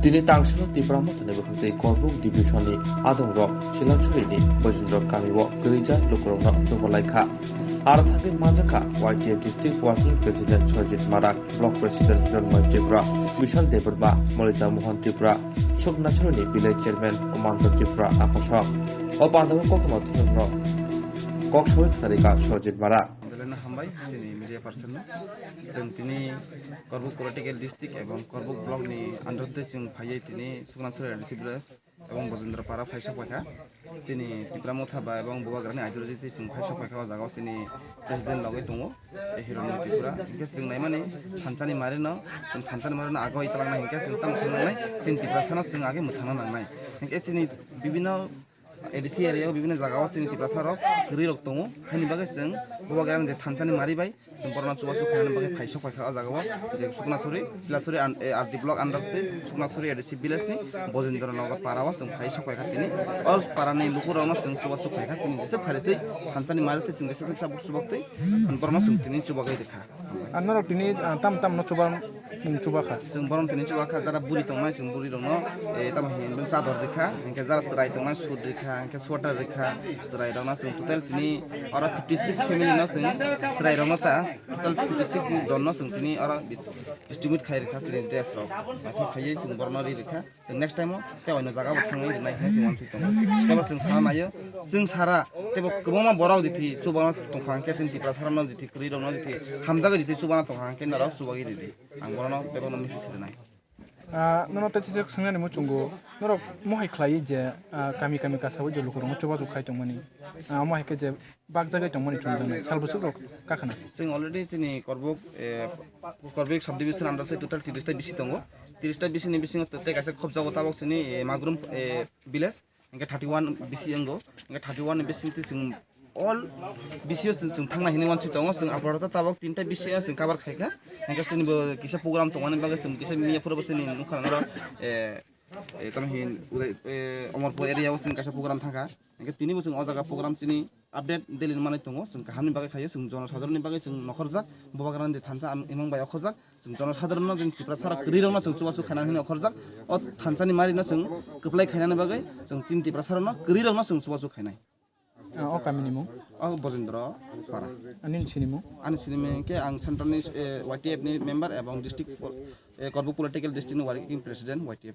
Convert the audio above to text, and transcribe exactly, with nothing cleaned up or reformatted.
Tini tangsalo Tipra Mothani bwkhak tei Korbuk Division ni adongrok Silansuri ni Bojendra kami o kwrwijak lukurokno chubalai kha. Aro thangwi manjakha Y T F District Working President Surjit Marak, Block President Hiranmoy Tripura, Bishal Debbarma, Molita Mohan Tripura, Suknasuri ni Village Chairman Umanto Tripura akosok. O pandao koktwma thwngno kok sawi khnarikha Surjit Marak. Belai no hambai chini media person no. Chwng tini Korbuk Political District ebong Korbuk Block ni under tei chwng phaiwi tini Suknasuri A D C Village ebong Bojendra Para phaisok paikha. Chini Tipra Motha ba ebong Bubagrani ideology tei chwng phaisok paikha o jaga o chini president logwi tongo, e Hiranmoy Tripura. Hinkhe chwng naimani thansani mari no, chwng thansani mari no agoi twlangnai hinkhe chwng tamo thangna nangnai, chini Tiprasa no chwng age mwthangna nangnai. Hinkhe chini bibinno A D C area o bibinno jaga o chini Tiprasa rok kwrwi rok tongo. Haini bagwi chwng Bubagrani je thansani mari bai chwng borokno chubachu khainani bagwi phaisok paikha o jaga o, je Suknasuri, Silasuri and, eh, R D block under tei Suknasuri A D C village ni Bojendra Nagar para o chwng phaisok paikha tini. O para ni lukurokno chwng chubachu khaikha chini jesa pharitwi thansani mari twi chwng jesa khe chabuk chubak twi borokno chwng tini chubagwi rikha. Ang norok tini, ah, tam tam no chuba, nwng chuba kha. Chwng borom tini chuba kha, jara buri tongnai, chwng buri rokno, eh, tamo hinwi chador rikha, hinkhe jara chwrai tongnai, suit rikha, hinkhe sweater rikha, chwrai rokno chwng total tini oro fifty six family no chwng chwrai rokno ta, total fifty six jon no chwng tini oro distribute khai rikha chini dress rok. Naithok khaiwi chwng borokno ri rikha. Chwng next time o tei oino jaga bo thangwi rwnai hinwi chwng uansuk tongo. Teibo chwng sana naio, chwng sara teibo kwbangma borok jiti chubagra tongkha, hwnkhe chwng Tiprasa rokno jiti kwrwi rokno jiti hamjagwi jiti chubana tongkha, hwnkhe norok chubagwi ridi. Ang borokno bebakno message rwnai. Ah, nono tei chijak swngnani muchungo, norok mohai khlai je, ah, kami kami kasawi je lukurokno chubachu khai tongmani. Ah, omo hai khe je bakjagwi tongmani chumjaknai sal bwswk rok kakhwna. Chwng already chini Korbuk, eh, Korbuk subdivision under tei total tiris ta bisi tongo. Tiris ta bisi ni bisingo tei kaisa khobjago tabok chini, eh, Magrum, eh, village, hingke thirty one bisi wngo. Hingke thirty one ni bising twi chwng all bisi o chwng, chwng thangna hinwi uansuk tongo. Chwng aphuru ta tabok tinta bisi o chwng cover khaikha. Hingke chwngni bo kisa program tongmani bagwi chwng kisa miya phuru bo chwngni nukha nang oro, eh, eh, tamo hin, eh, Omorpur area o chwng kaisa program thangkha. Hingke tini bo chwng o jaga program chini update daily manwi tongo. Chwng kahamni bagwi khaio, chwng jonosadharon ni bagwi chwng nokhorjak, Bubagrani thansa am-, imang bai okhorjak. Chwng jonosadharon no, chwng Tiprasa rok kwrwi rokno chwng chubachu khainani hwnwi okhorjak. O thansani mari no chwng kwplai khainani bagwi chwng chini Tiprasa rokno kwrwi rokno chwng chubachu khainai. Ah, o kami ni mung? O Bojendra Para. Ani sini mung? Ani sini mung khe ang central ni, eh, Y T F ni member ebong district, eh, Korbuk political district ni working president Y T F.